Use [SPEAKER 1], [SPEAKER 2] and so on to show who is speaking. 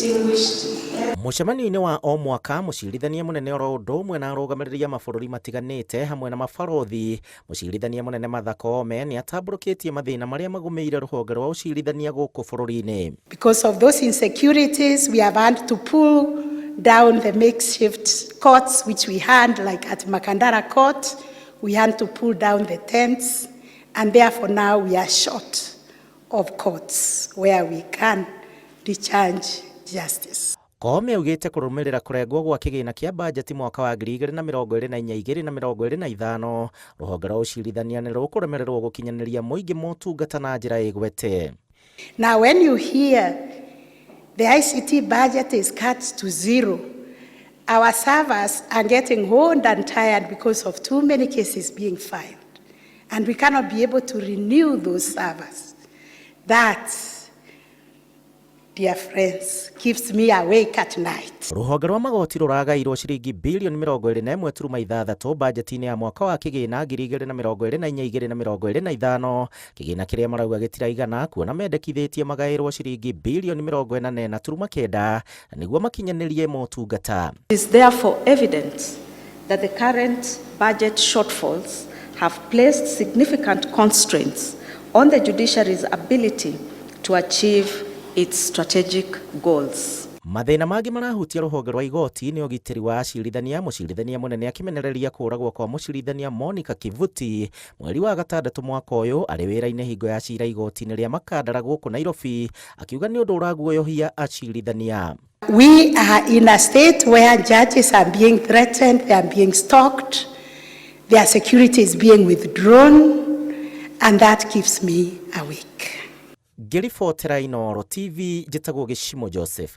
[SPEAKER 1] Distinguished
[SPEAKER 2] Mũcemanio-inĩ wa o mwaka, mũcirithania mũnene oro ũndũ ũmwe na arũgamĩrĩri a mabũrũri matiganĩte hamwe na mabarothi, mũcirithania mũnene Martha Koome nĩ atambũrũkĩtie mathĩna marĩa magũmĩire rũhonge rwa ũcirithania gũkũ bũrũri-inĩ.
[SPEAKER 3] Because of those insecurities, we have had to pull down the makeshift courts which we had, like at Makandara Court. We had to pull down the tents, and therefore now we are short of courts where we can discharge justice.
[SPEAKER 2] Koome augĩte kũrũmĩrĩra kũrengwo gwa kĩgĩna kĩa bajeti mwaka wa 2024 2025, rũhonge rwa ũcirithania nĩ rũkũremererwo gũkinyanĩria mũingĩ motungata na njĩra ĩgwete.
[SPEAKER 3] Now, when you hear the ICT budget is cut to zero, our servers are getting old and tired because of too many cases being filed. And we cannot be able to renew those servers. That, dear friends, keeps me awake at night.
[SPEAKER 2] Rũhonge rwa magoti rũragairwo ciringi birioni 21.6 bajeti-inĩ ya mwaka wa kĩgĩna 2024 2025, kĩgĩna kĩrĩa marauga gĩtiraigana, kuona mendekithĩtie magaĩrwo ciringi birioni 44.9 nĩguo makinyanĩrie motungata.
[SPEAKER 4] It is therefore evident that the current budget shortfalls have placed significant constraints on the judiciary's ability to achieve its strategic goals.
[SPEAKER 2] Mathĩna mangĩ marahutia rũhonge rwa igoti nĩ ũgitĩri wa acirithania, mũcirithania mũnene akĩmenereria kũragwo kwa mũcirithania Monica Kivuti mweri wa gatandatũ mwaka ũyũ arĩ wĩra-inĩ hingo ya cira igoti-inĩ rĩa Makandara gũkũ Nairobi, akiuga nĩ ũndũ ũraguoyohia acirithania.
[SPEAKER 3] We are in a state where judges are being threatened, they are being stalked, their security is being withdrawn, and that keeps me awake.
[SPEAKER 2] Ngĩribotera Inooro TV, njĩtagwo Gĩcimo Joseph.